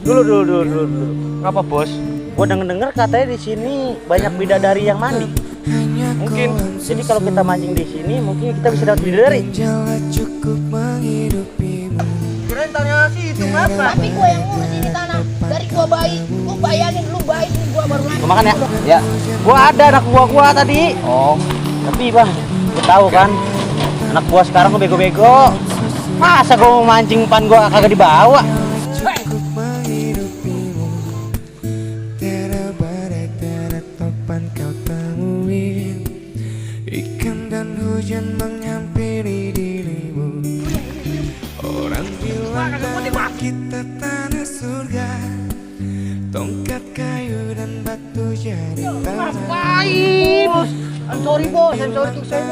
Dulu. Apa bos? Gua denger katanya di sini banyak bidadari yang mandi. Mungkin. Jadi kalau kita mancing di sini, mungkin kita bisa dapat bidadari. Kirain tanya sih itu ngapa? Tapi gua yang ngurus ini tanah. Dari gua bayi, lu bayangin lu bayi gua baru lahir. Gua makan ya? Ya. Gua ada anak buah gua tadi. Oh. Tapi bang, gua tahu kan, anak buah sekarang gua bego-bego. Masa gua mau mancing pan gua kagak dibawa? Ikan dan hujan menghampiri dirimu. Orang bilang kita tanah surga. Tongkat kayu dan batu jadi tanah. Ngapain? I'm sorry bos, I'm sorry to say.